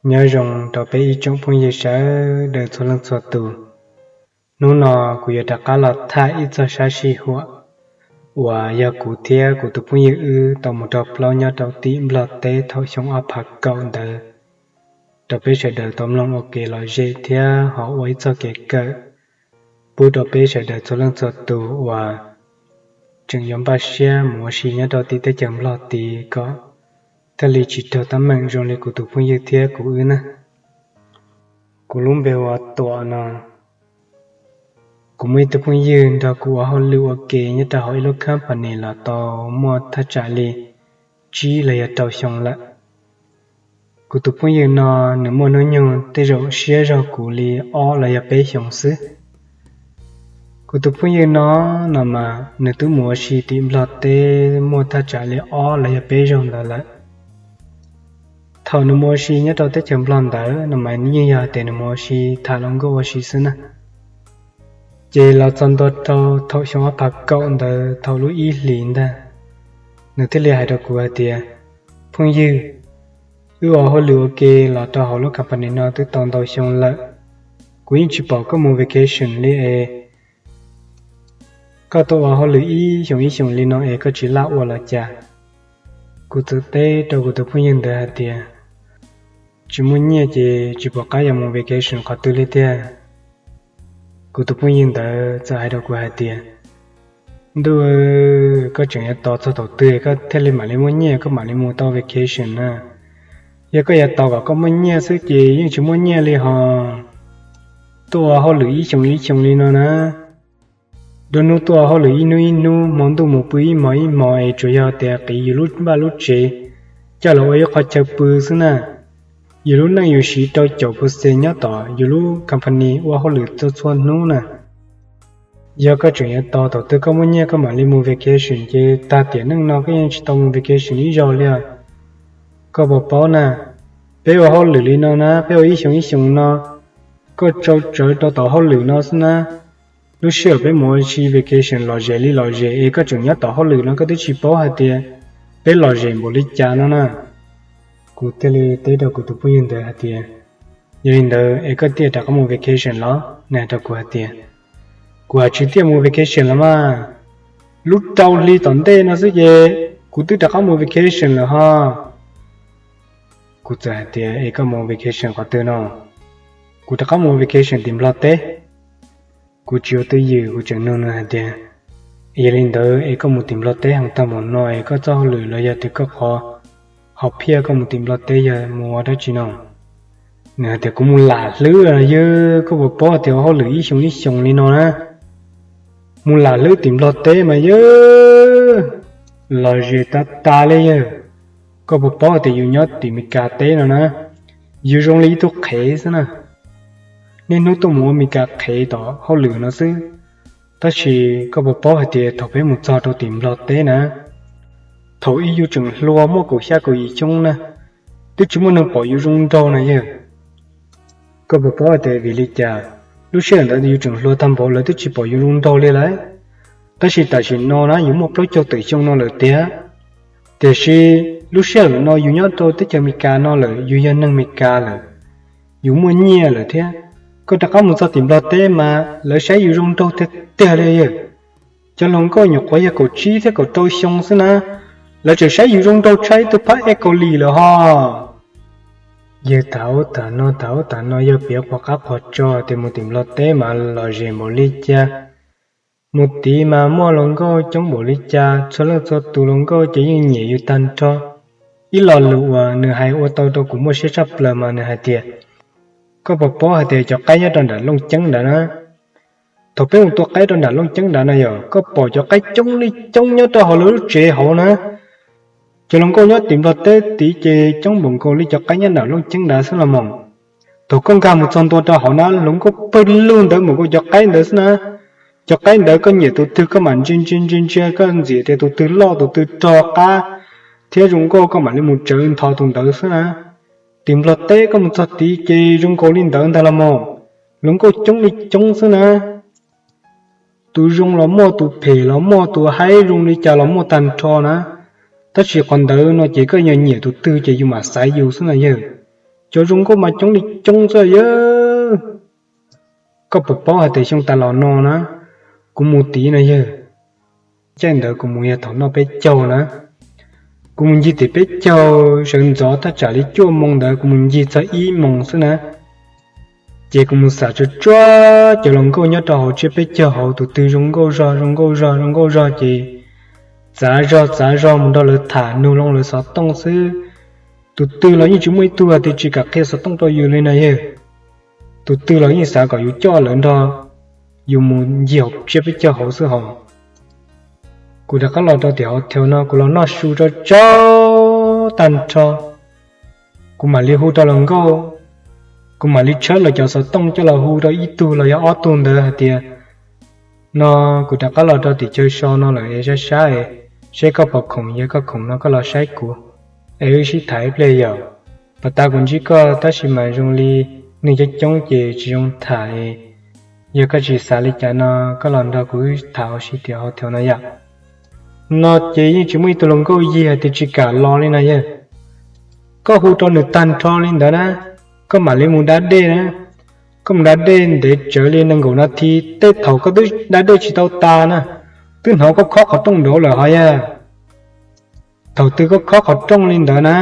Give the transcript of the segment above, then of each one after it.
Nyob zoo rau peb ib tsoom phooj ywg sawv daws txhua leej txhua tus. Hnub no kuv yuav rov qab los tham ib txog sab sij huam uas yog kuv thiab kuv tus phooj ywg wb tau mus rau plaub nyob rau tim Nplog teb thaum xyoo ob phav kaum ntawd rau peb sawv daws tau mloog ua kev lom zem thiab ho ua ib txog kev kawm pub rau peb sawv daws txhua leej txhua tus uas tseem yuav npaj siab mus ua si nyob rau tim teb chaws Nplog tid kom thiaj li tsis raug teeb meem zoo li kuv tus phooj ywg thiab kuv wb na. Kuv lub npe hu ua Tuam no. Kuv muaj ib tug phooj ywg nrog kuv ua hauj lwm ua ke nyob rau hauv ib lub company los tau muaj thaj tsam li tsib los yog rau xyoo lawm. Kuv tus phooj ywg no nws muaj hnub nyoog tej zaum siab zog kuv li ob los yog peb xyoos xwb. Kuv tus phooj ywg no, no mas nws twb mus ua si tim Nplog teb muaj thaj tsam li ob los yog peb zaug ntawd lawm. Thaum nws mus ua si nyob rau teb chaws Nplog ntawd no mas yeej yog tias nws mus ua si tham luag nkauj ua si xwb na. Ces los txog ntua rau thaum xyoo ob phav kaum ntawd thaum lub ib hlis ntag, nws thiaj li hais rau kuv hais tias, Phooj ywg, wb ua hauj lwm ua ke los rau hauv lub company no twb tau ntau xyoo lawm, kuv yeej tsis pom koj mus vacation li es koj tuaj ua hauj lwm ib xyoos ib xyoos li no es koj tsis laj ua los cas? Kuv txawm teb rau kuv tus phooj ywg ntawd hais tias, Tsis muaj nyiaj ces tsis pom qab yuav mus vacation qhov twg li tiag. Kuv tus phooj ywg ntawd txawm hais rau kuv hais tias, Ntuj, koj tseem yuav tos txog thaum twg koj thiaj li mam li muaj nyiaj koj mam li mus tau vacation na? Yog koj yuav tos kom koj muaj nyiaj xwb ces yeej tsis muaj nyiaj li hos. Tuaj ua hauj lwm ib xyoos ib xyoos li no na, nruab hnub tuaj ua hauj lwm ib hnub ib hnub, hmo ntuj mus pw ib hmos ib hmos es tsuas yog tias qiv yus lub vaj lub tsev coj los ua ib qho chaw pw xwb na. Yus lub neej yus siv rau caum percent nyob tom yus lub company ua hauj lwm txhua txhua hnub na. Yog koj tseem yuav tos thaum twg koj muaj nyiaj koj mam li mus vacation ces tag tiam neej no koj yeej tsis tau mus vacation ib zaug li os. Koj puas paub na, peb ua hauj lwm li no na, peb ua ib xyoos ib xyoos no, koj tsau tsawv rau tom hauj lwm no xwb na. Lub sij hawm peb mus ua si vacation lom zem li lom zem es koj tseem nyob tom hauj lwm no koj twb tsis paub hais tias peb lom zem npaum li cas no na. Kuv thiaj li teb rau kuv tus phooj ywg ntawd hais tias, Yog li ntawd es koj thiaj rov qab mus vacation los? Nws hais rau kuv hais tias, Kuv hais tsis tiaj mus vacation los mas, lub rau hli tom ntej no xwb ces kuv twb rov qab mus vacation lawm hos. Kuv txawm hais tias, Es koj mus vacation qhov twg no? Kuv rov qab mus vacation tim Nplog teb. Kuv tsis ua twj ywm, kuv tseem nug nws hais tias, Yog li ntawd es koj mus tim Nplog teb heev tag npaum no es koj txoj hauj lwm los yog tias koj qhov hom phiaj koj mus tim Nplog teb yog mus ua dab tsi no? Nws hais tias, Kuv mus lam hlwb yawg, koj puas paub tias ua hauj lwm ib xyoos ib xyoos li no na, mus lam hlwb tim Nplog teb mas yawg, lom zem tas tas li yawg. Koj puas paub tias yus nyob tim Meskas teb no na, yus zoo li ib tug qhev xwb na. Niaj hnub tuaj mus ua Meskas qhev tom hauj lwm no xwb. Tab sis koj puas paub hais tias thaum peb mus txog rau tim Nplog teb na, thaum ub yus tseem hluas muaj kaum xya kaum yim xyoo na, twb tsis muaj neeg pom yus zoo nraug na yawg. Koj puas paub hais tias vim li cas? Lub sij hawm ntawd yus tseem hluas tag npaum lawv twb tsis pom yus zoo nraug li lawm. Tab sis tam sim no na yus muaj plaub caug tawm xyoo no lawm tiag. Tiam sis lub sij hawm no yus nyob rau teb chaws Amelikas no lawm, yus yog neeg Amelikas lawm, yus muaj nyiaj lawm thiab. Koj rov qab mus txog tim Nplog teb mas lawv saib yus zoo nraug tiag tiag li yawg. Cov hluas nkauj nyuam qhuav yog kaum tsib thiab kaum rau xyoo xwb na, lawv tseem saib yus zoo nraug tshaj ib tug phab ej Kaus Lim lawm hos. Yawg, tham ub tham no tham ub tham no, yog piav qhuas qab qhuas tso tias mus tim Nplog teb mas lom zem npaum li cas, mus tid mas muaj hluas nkauj coob npaum li cas, txhua leej txhua tus hluas nkauj ces yeej nyiam yus tag nrho. Ib lo lus uas nws hais ua tau rau kuv muaj siab tshaj plaws mas nws hais tias, Koj puas paub hais tias cov qaib nyob rau nram Looj Ceeb ntawd na? Thaum peb mus tua qaib rau nram Looj Ceeb ntawd na yog koj pom cov qaib coob li coob nyob rau hauv lawv lub tsev hauv na. Cov hluas nkauj nyob tim Nplog teb tid ces coob npaum nkaus li cov qaib nyob nram Looj Ceeb ntawd xwb los mas. Thaum koj nkag mus txog ntua rau hauv na, hluas nkauj pawg lug ntawd mus nkaus cov qaib ntawd xwb na. Cov qaib ntawd koj nyiam tus twg koj mam ntsia ntsia ntsia ntsia, koj ntxias tias tus twg loj tus twg rog qab thiab zoo nkauj koj mam li mus tsawv ntho tus ntawd xwb na. Tim Nplog teb koj mus txog tid ces zoo nkaus li ntawd ntag los mas. Hluas nkauj coob li coob xwb na. Tus zoo los muaj, tus phem los muaj, tus haib zoo li cas los muaj tag nrho na. Tab sis qhov ntawd no ces koj yog nyiam tus twg ces yus mam xaiv yus xwb na yawg. Cov zoo nkauj mas coob li coob xwb yawg. Koj puas paub hais tias xyoo tas los no na, kuv mus tid no yawg, caij ntawd kuv mus yog thaum noj peb caug na. Kuv mus ncig tim peb caug sawv ntxov thaj tsam li cuaj moos ntawd kuv mus ncig txog ib moos xwb na. Ces kuv mus xam tsuag tsuag cov hluas nkauj nyob rau hauv tsiab peb caug hauv, tus twg zoo nkauj zog zoo nkauj zog zoo nkauj zog ces txav zog txav zog mus nrog lawv tham nug loo lawv xov tooj xwb. Tus twg los yeej tsis muaj ib tug hais tias tsis kam qhia xov tooj rau yus li na yawg. Tus twg los yeej xav kom yus coj lawv nrog yus mus ncig hauv tsiab peb caug hauv xwb hos. Kuv rov qab los rau tim hauv thaum no kuv los noj su rau tsaug tag nrho. Kuv mam li hu rau hluas nkauj, kuv mam li tshawb lawv cov xov tooj coj los hu rau ib tug los yog ob tug ntawd hais tias, no kuv rov qab los rau tim chaw so no lawm es sab sab es, seb koj puas khoom, yog koj khoom no koj los saib kuv es wb sib tham ib pliag yom. Pas tas kuv ntsib koj tab sis mas zoo li neeg coob coob ces tsis zoo tham es, yog koj tsis xav li cas no koj los nrog kuv tham ua si tim hauv thaum no yom. No ces yeej tsis muaj ib tug hluas nkauj yig hais tias tsis kam los li na yawg. Koj hu rau nws tag nrho li ntawd na, koj mam li mus da dej na. Koj mus da dej ntev tsawv li nees nkaum nas this tej thaum koj twb da dej tsis tau tas na, twb hnov koj khob qhov rooj nraud lawm hos yawg. Thaum twg koj khob qhov rooj li ntawd na,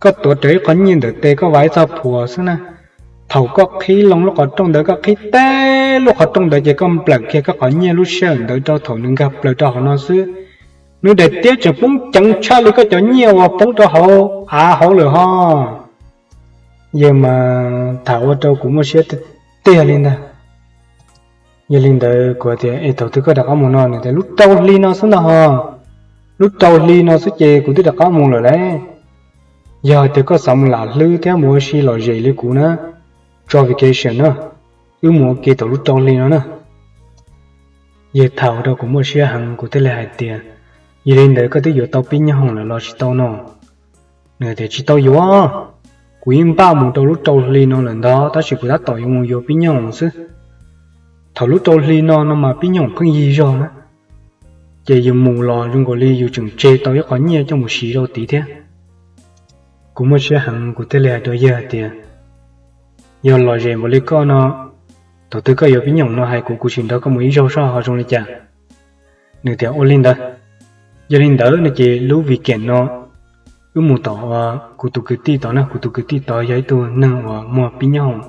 koj tuav rawv ib qho nyiaj ntawm tes koj vaiv txog phuam xwb na. Thaum koj qhib loo lub qhov rooj ntawd, koj qhib teb lub qhov rooj ntawd ces koj nplawm kiag koj qhov nyiaj lub sij hawm ntawd rau thaum nws nkag plaws rau hauv no xwb. Nws daim tiab tseem poob ceev tshaj li koj cov nyiaj uas poob rau hauv av hauv lawm hos. Yawg mas tham ua rau kuv muaj siab tiag tiag li ntag. Yog li ntawd kuv tias, es thaum twg koj rov qab mus no? Nws tias, lub rau hli no xwb ntag hos. Lub rau hli no xwb ces kuv twb rov qab mus lawm lauj. Yog hais tias koj xav mus lam hlwb thiab mus ua si lom zem li kuv na, tso vacation na, wb mus ua ke thaum lub rau hli no na. Yawg tham ua rau kuv muaj siab heev, kuv thiaj li hais tias, yog li ntawd koj twb yuav tau pib nyob hoom lawm los tsis tau no? Nws tias, tsis tau yuav, kuv yeej npaj mus rau lub rau hli no lawm ntag tab sis kuv tab tom yuav mus yuav pib nyob hoom xwb. Thaum lub rau hli no no mas pib nyob hoom pheej yig zog na, ces yus mus los zoo nkaus li yus tseem tseg tau ib qho nyiaj coj mus siv rau tid thiab. Kuv muaj siab heev, kuv thiaj li hais rau yawg hais tias, yog lom zem npaum li koj no, thaum twg koj yuav pib nyob hoom no hais kuv, kuv sim nrog koj mus ib zaug soj ho zoo li cas. Nws tias, ua li ntawd. Yog li ntawd no ces lub weekend no wb mus tom kuv tus kwv tij tod na, kuv tus kwv tij tod yog ib tug neeg uas muag pib nyob hoom,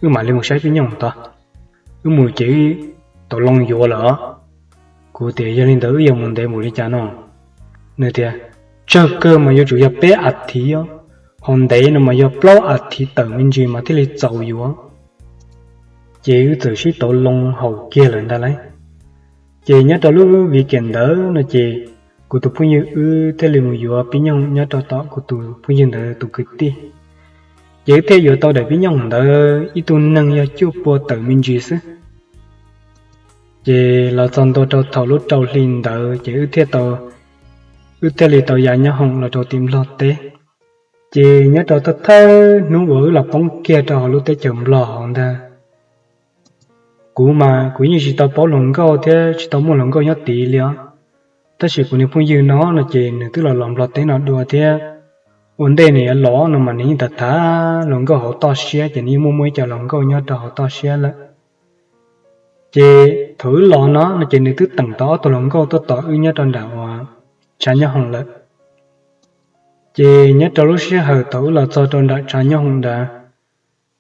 wb mam li mus saib pib nyob hoom tod. Wb mus ces wb tau loo yuav lawm os. Kuv tias, yog li ntawd wb yuav mus ntev npaum li cas no? Nws tias, tsawg kawg mas yuav tsum yog peb a thiv, ho ntev no mas yog plaub a thiv tawm me ntsis mas thiaj li txaus yuav. Ces wb txawm sib tau loo haum kiag lawm ntag lauj. Ces nyob rau lub weekend ntawd no ces kuv tus phooj ywg wb thiaj li mus yuav pib nyob hoom nyob rau tom kuv tus phooj ywg ntawd tus kwv tij. Ces wb thiaj yuav tau daim pib nyob hoom ntawd ib tug neeg yog cuaj pua tawm me ntsis xwb. Ces los txog ntua rau thaum lub rau hli ntawd ces wb thiaj tau, wb thiaj li tau ya nyob hoom los rau tim Nplog teb. Ces nyob rau thawj thawj hnub uas wb los poob kiag rau hauv lub teb chaws Nplog hauv ntag, kuv mas kuv yeej tsis tau paub hluas nkauj thiab tsis tau muaj hluas nkauj nyob tid li os. Tab sis kuv niag phooj ywg no no ces nws twb los los Nplog teb no dua thiab, ua ntej nws yuav los no mas nws yeej tham tham hluas nkauj hauv toj siab ces nws yeej muaj muaj ib co hluas nkauj nyob rau hauv toj siab lawm. Ces thaum wb los no no ces nws twb teem tau ob tug hluas nkauj tuaj tos wb nyob rau nram uas tshav nyob hoom lawm. Ces nyob rau lub sij hawm thaum wb los txog rau nram tshav nyob hoom nrad,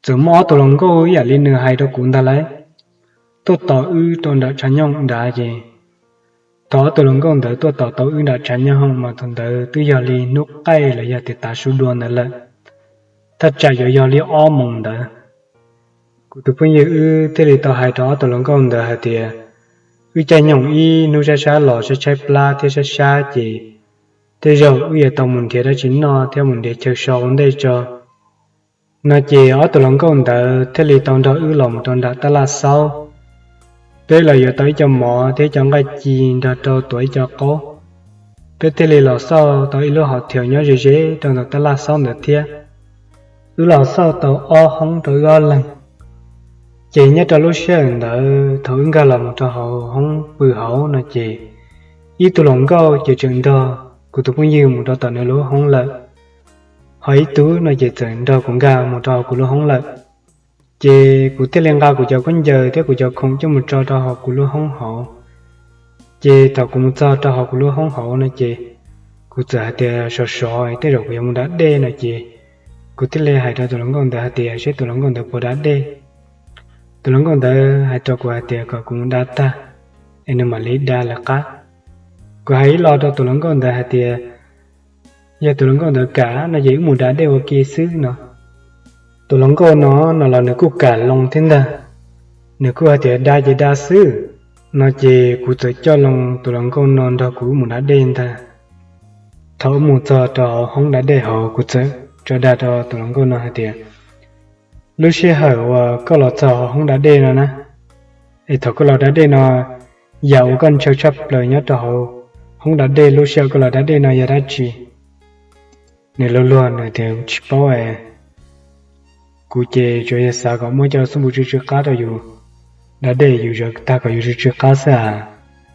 txawm muaj ob tug hluas nkauj ib yam li nws hais rau kuv ntag lauj, tuaj tos wb rau nram tshav nyob hoom nrad ces thaum ob tug hluas nkauj ntawd tuaj tos tau wb nram tshav nyob hoom mas thaum ntawd twb yog li hnub qaij los yog tias tav su dua ntawd lawm, thaj tsam yuav yog li ob moos ntawd. Kuv tus phooj ywg wb thiaj li tau hais rau ob tug hluas nkauj ntawd hais tias, wb caij nyoog ib hnub sab sab los sab tshaib plab thiab sab sab ces tej zaum wb yuav tau mus nrhiav dab tsi noj thiab mus nrhiav chaw so ua ntej tso. No ces ob tug hluas nkauj ntawd thiaj li tau nrog wb los mus rau nram tab laj xaub. Peb los yuav tau ib co mov thiab ib co nqaij ci nrog rau tuav ib co qaub. Peb thiaj li los xauj tau ib lub hauv thiaus nyob ze ze rau ntawm tab laj xaub ntawd thiab. Wb los xauj tau ob hoob rau wb ob leeg. Ces nyob rau lub sij hawm ntawd thaum wb nkag los mus rau hauv hoob pw hauv no ces ib tug hluas nkauj ces tseem nrog kuv tus phooj ywg mus rau tom nws lub hoob lawm. ho ib tug no ces txawm nrog kuv nkag mus rau hauv kuv lub hoob lawm. Ces kuv thiaj li nqa kuv cov khaub ncaws thiab kuv cov khoom coj mus tso rau hauv kuv lub hoob hauv. Ces thaum kuv mus txog rau hauv kuv lub hoob hauv no ces kuv txawm hais tias sov sov tej zaum kuv yuav mus da dej no ces kuv thiaj li hais rau tus hluas nkauj ntawd hais tias seb tus hluas nkauj ntawd puas da dej. Tus hluas nkauj ntawd hais rau kuv hais tias kom kuv mus da tag es nws mam li da lawv qab. Kuv hais ib los rau tus hluas nkauj ntawd hais tias yog tus hluas nkauj ntawd kam no ces wb mus da dej ua ke xwb no. Tus hluas nkauj no no los nws kuj kam loo thiab ntag, nws kuj hais tias da ces da xwb no ces kuv txawm coj loo tus hluas nkauj no nrog kuv wb mus da dej ntag. Thaum wb mus txog rau hauv hoob da dej hauv kuv txawm tso dag rau tus hluas nkauj no hais tias lub sij hawm uas koj los txog hauv hoob da dej no na, es thaum koj los da dej no, yam uas koj ntshaw tshaj plaws nyob rau hauv hoob da dej lub sij hawm koj los da dej no yog dab tsi? Nws luag luag nws tias tsis paub es, kuv ces tsuas yog xav kom muab cov xub npum tsw tsw qab rau yus da dej yus zawv tag kom yus tsw tsw qab xwb as.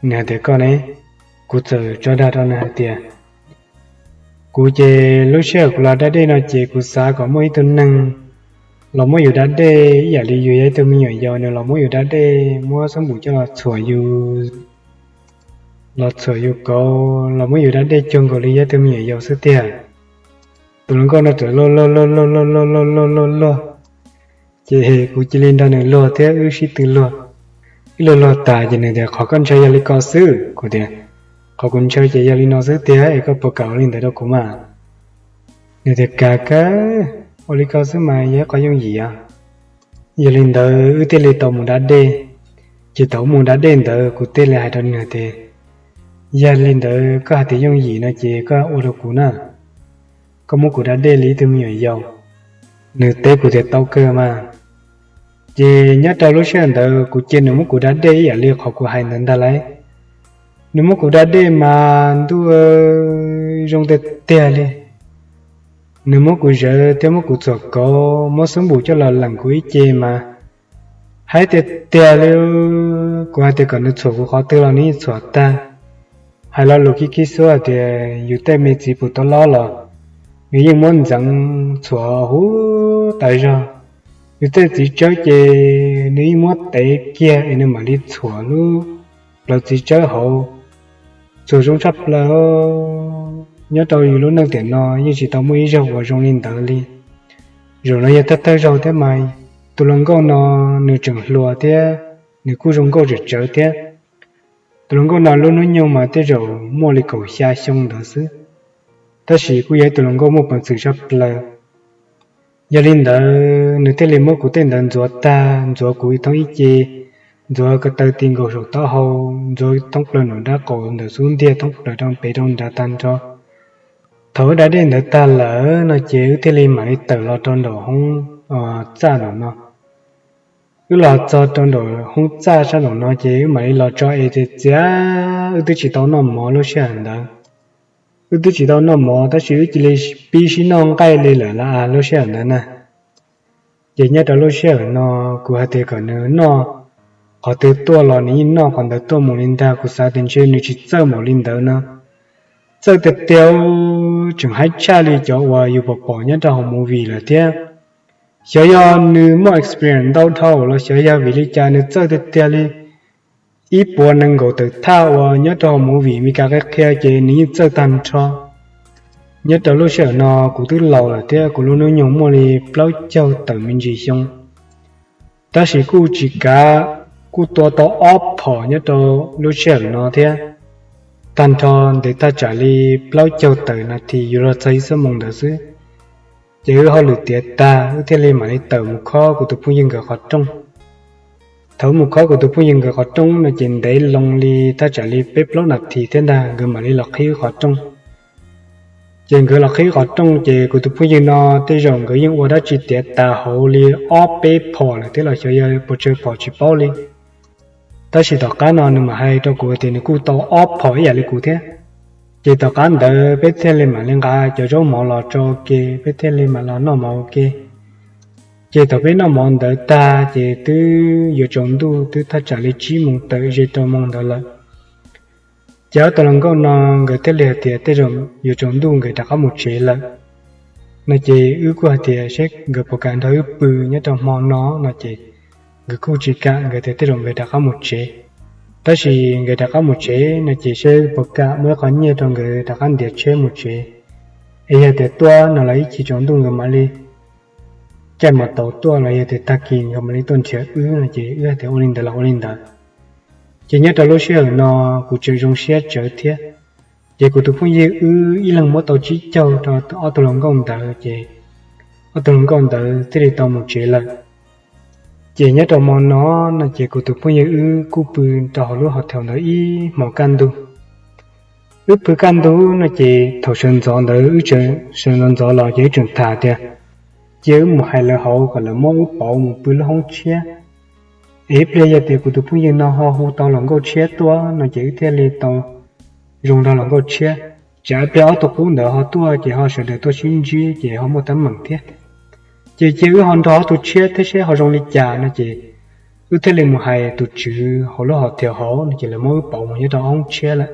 Nws hais tias koj ne, kuv txawm tso dag rau nws hais tias kuv ces lub sij hawm kuv los da dej no ces kuv xav kom muaj ib tug neeg los muab yus da dej ib yam li yus yog ib tug me nyuam yaus nws los muab yus da dej muab xub npum coj los txhuam yus, los txhuam yus kauv los muab yus da dej cuag nkaus li yog ib tug me nyuam yaus xwb tiag. Tus hluas nkauj no txawm luag luag luag luag luag luag luag luag luag, ces kuv cia li nrog nws luag thiab wb sib tw luag. Ib luag luag tas ces nws tias qhov koj ntshaw yog li ko xwb. Kuv tias qhov kuv ntshaw ces yog li no xwb tiag es koj puas kam ua li ntawd rau kuv mas? Nws tias kam kawg, ua li ko xwb mas yog ib qhov yooj yim os. Yog li ntawd wb thiaj li tau mus da dej. Ces thaum wb mus da dej ntawd kuv thiaj li hais rau nws tias yog li ntawd koj hais tias yooj yim no ces koj ua rau kuv na, koj muab kuv da dej li ib tug me nyuam yaus. Nws teb kuv tias tau kawg mas. Ces nyob rau lub sij hawm ntawd kuv cia nws muab kuv da dej ib yam li qhov kuv hais ntawd ntag lauj. Nws muab kuv da dej mas ntuj, zoo tiag tiag li. Nws muab kuv zawv thiab muab kuv txhuam kauv muab xub npum coj los lees kuv ib ce mas haib tiag tiag li. Kuv hais tias kom nws txhuam kuv qhov twg los nws yeej txhuam tag. Hais lo lus khib khib xuab hais tias yus tej me txiv pus tau lob los nws yeej muab ntxeev txhuam huv tas zog. Yus tej txiv tsawb ces nws yeej muab tev kiag es nws mam li txhuam lub plawv txiv tsawb hauv. Txhuam zoo tshaj plaws. Nyob rau yus lub neej tiam no yeej tsis tau muaj ib zaug uas zoo li ntawd li. Zaum no yog thawj thawj zaug thiab mas. Tus hluas nkauj no nws tseem hluas thiab nws kuj zoo nkauj tsawm tsawv thiab. Tus hluas nkauj no lub hnub nyoog mas tej zaum muaj li kaum xya xyoo ntawd xwb, tab sis kuj yog ib tug hluas nkauj muaj peev xwm tshaj plaws. Yog li ntawd nws thiaj li muab kuv tej ntawd ntxuav tag, ntxuav kuv ib thoob ib ce, ntxuav ko taw ti nkaus saum taub hau, ntxuav thoob plaws nraum dab qaum ntawm xub ntiag thoob plaws rau pem rau nrad tag nrho. Thaum wb da dej ntawd tag lawm no ces wb thiaj li mam li tawm los rau nraum hoob txaj nraum no. Wb los txog rau nraum hoob txaj sab nraum no ces wb mam li los tso es txias txias, wb twb tsis tau noj mov lub sij hawm ntawd. Wb twb tsis tau noj mov tab sis wb cia li pib sib noj nqaij li lawm lauj lub sij hawm ntawd na. Ces nyob rau lub sij hawm no kuv hais tias kom nws noj qhov twg tuaj los nws yeej noj qhov ntawd tuaj mus li ntag, kuv xav tias ntshe nws tsis txawj npaum li ntawd no. Txawj tiag tiag, tseem haib tshaj li cov uas yus pom pom nyob rau hauv movie lawm thiab. Xyov yog nws muaj experience ntau dhau los xyov yog vim li cas nws txawj tiag tiag li. Ib puas nees nkaum tawm thaj uas nyob rau hauv movie Meskas qhia qhia ces nws yeej txawj tag nrho. Nyob rau lub sij hawm no kuv twb laus lawm thiab kuv lub hnub nyoog muaj li plaub caug tawm me ntsis xyoo, tab sis kuj tsis kav, kuj tua tau ob phom nyob rau lub sij hawm no thiab. Tag nrho ntev thaj tsam li plaub caug tawm nas this yuav luag txog ib xuab moos ntawd xwb, ces wb hauj lwm tiav tag wb thiaj li mam li tawm mus khob kuv tus phooj ywg nkawd qhov rooj. Thaum wb mus khob kuv tus phooj ywg nkawd qhov rooj no ces ntev loo li thaj tsam li peb plaub nas this thiab ntag nkawd mam li los qhib wb qhov rooj. Ces nkawd los qhib wb qhov rooj ces kuv tus phooj ywg no tej zaum nkawd yeej ua dab tsi tiav tas hauv li ob peb phom lawm thiab los xyov yog puas tsawg phom tsis paub li. Tab sis tom qab no nws mam hais rau kuv tias nws kuj tau ob phom ib yam li kuv thiab. Ces tom qab ntawd peb thiaj li mam li nqa cov zaub mov los tso ua ke, peb thiaj li mam los noj mov ua ke. Ces thaum peb noj mov ntawd tag ces twb yuav tsaus ntuj, twb thaj tsam li tsib moos tawm ze rau moos ntawd lawm. Ces ob tug hluas nkauj no nkawd thiaj li hais tias tej zaum yuav tsaus ntuj nkawd rov qab mus tsev lawm. No ces wb kuj hais tias seb nkawd puas kam nrog wb pw nyob rau hmo no no ces nkawd kuj tsis kam, nkawd tias tej zaum nkawd rov qab mus tsev. Tab sis nkawd rov qab mus tsev no ces seb puas kam muab ib qho nyiaj rau nkawd rov qab ntiav tsheb mus tsev. Es yog tias tuaj no los ib chim tsaus ntuj nkawd mam li caij mos taus tuaj los yog tias tag kis nkawd mam li tuaj nrhiav wb no ces wb hais tias ua li ntawd los ua li ntawd. Ces nyob rau lub sij hawm no kuv tseem zoo siab tsawv thiab. Ces kuv tus phooj ywg wb ib leeg muab tau tsib caug rau ob tug hluas nkauj ntawd ces ob tug hluas nkauj ntawd thiaj li tau mus tsev lawm. Ces nyob rau hmo no no ces kuv tus phooj ywg wb kuj pw rau hauv lub hos thaus ntawd ib hmos kaj ntug. Wb pw kaj ntug no ces thaum sawv ntxov ntawd wb tseem sawv ntxov ntxov los ces wb tseem tham tias cia wb mus hais lawv hauv kom lawv muab wb pauv mus pw lub hoob tshiab. Es ib pliag yog tias kuv tus phooj ywg no ho hu tau hluas nkauj tshiab tuaj no ces wb thiaj li tau zoo nrog hluas nkauj tshiab. Tsam ib pliag ob tug qub ntawd ho tuaj ces ho sawv daws tuaj sib ntsib ces ho muaj teeb meem thiab. Ces cia wb ho nrog ob tug tshiab thiab seb ho zoo li cas no ces wb thiaj li mus hais tus tswv hauv lub hos thaus hauv no ces lawv muab wb pauv mus nyob rau hoob tshiab lawm.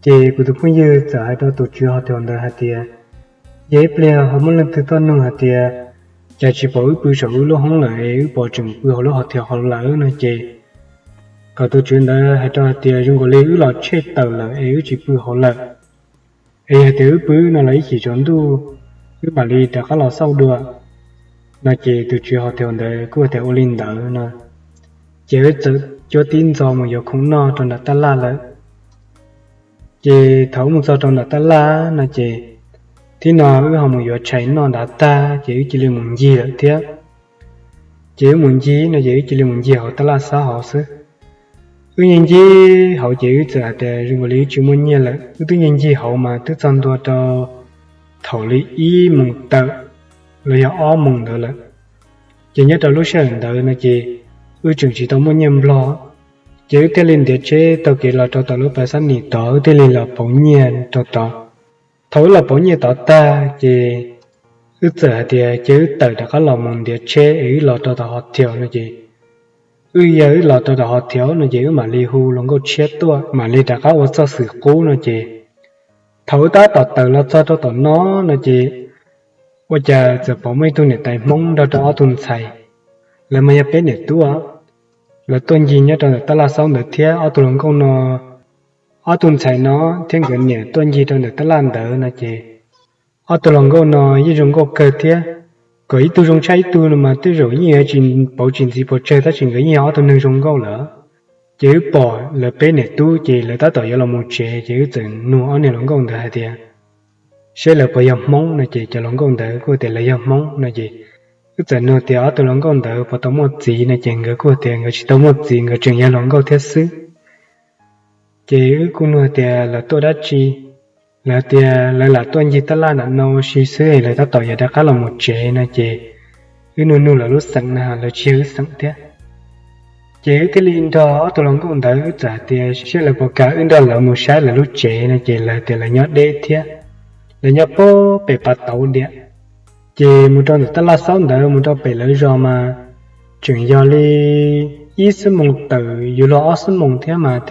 Ces kuv tus phooj ywg txawm hais rau tus tswv hos thaus ntawd hais tias, yog ib pliag ho muaj leej twg tuaj nug hais tias, cas tsis pom wb pw saum wb lub hoob lawm es wb pom tseem pw hauv lub hos thaus hauv lawm no ces kom tus tswv ntawd hais rau hais tias zoo nkaus li wb los tshej tawm lawm es wb tsis pw hauv lawm. Es yog tias wb pw no los ib chim tsaus ntuj wb mam li rov qab los xauj dua no ces tus tswv hos thaus ntawd kuj tias ua li ntawd no. Ces wb txawm cuab tib ntxo mus yuav khoom noj rau nram tab laj lawm. Ces thaum wb mus txog rau nram tab laj no ces thib no wb ho mus yuav tshais noj ntav tag ces wb cia li mus ncig lawm thiab. Ces wb mus ncig no ces wb cia li mus ncig hauv tab laj xob hauv xwb. Wb ncig ncig hauv ces wb txawm hais tias zoo nkaus li wb tsis muaj nyiaj lawm, wb twb ncig ncig hauv mas twb txog ntua rau thaum li ib moos tawm los yog ob moos ntawd lawm. Ces nyob rau lub sij hawm ntawd no ces wb tseem tsis tau muaj nyiaj nplog, ces wb thiaj li ntiav tsheb taug kev los rau tom lub pas xab nis tod, wb thiaj li los pauv nyiaj rau tod. Thaum wb los pauv nyiaj tod tag ces wb txawm hais tias cia wb tawm rov qab los mus ntiav tsheb es wb los rau tom hos thaus no ces wb yog wb los rau tom hos thaus no ces wb mam li hu hluas nkauj tshiab tuaj mam li rov qab ua txoj xwm qub no ces thaum wb tab tom tawm los txog rau tom no no ces ua cas txawm pom muaj ib tug niam tais Hmoob nrog rau ob tug ntxhais, lawv mas yog peb niam tub, lawv tuaj ncig nyob rau ntawm tab laj xob ntawd thiab ob tug hluas nkauj no, ob tug ntxhais no thiab nkawd niam tuaj ncig rau ntawm tab laj ntawd no ces ob tug hluas nkauj no yeej zoo nkauj kawg thiab. Kom ib tug zoo tshaj ib tug no mas tej zaum yeej yuav tsis pauv tsis ntxiv pes tsawg tab sis nkawd yeej yog ob tug neeg zoo nkauj lawm. Ces wb pom lawv peb niam tub ces lawv tab tom yuav los mus tsev ces wb txawm nug ob niag hluas nkauj ntawd hais tias seb lawv puas yog Hmoob no ces cov hluas nkauj ntawd kuj tias lawv yog Hmoob no ces wb txawm nug tias ob tug hluas nkauj ntawd puas tau muaj txiv no ces nkawd kuj tias nkawd tsis tau muaj txiv, nkawd tseem yog hluas nkauj thiab xwb. Ces wb kuj nug tias lawv tuaj dab tsi, lawv tias lawv lam tuaj ncig tab laj nram no ua si xwb es lawv tab tom yuav rov qab los mus tsev no ces wb nug nug lawv lub xeem na lawv tsis yog wb xeem thiab. Ces wb thiaj li nrog ob tug hluas nkauj ntawd wb txawm hais tias seb lawv puas kam wb nrog lawv mus saib lawv lub tsev no ces lawv tias lawv nyob deb thiab, lawv nyob pem pas tauv diam. Ces mus rau ntawm tab laj xob ntawd mus rau pem lawv zos mas tseem yog li ib xuab moos tawm yuav luag ob xuab moos thiab mas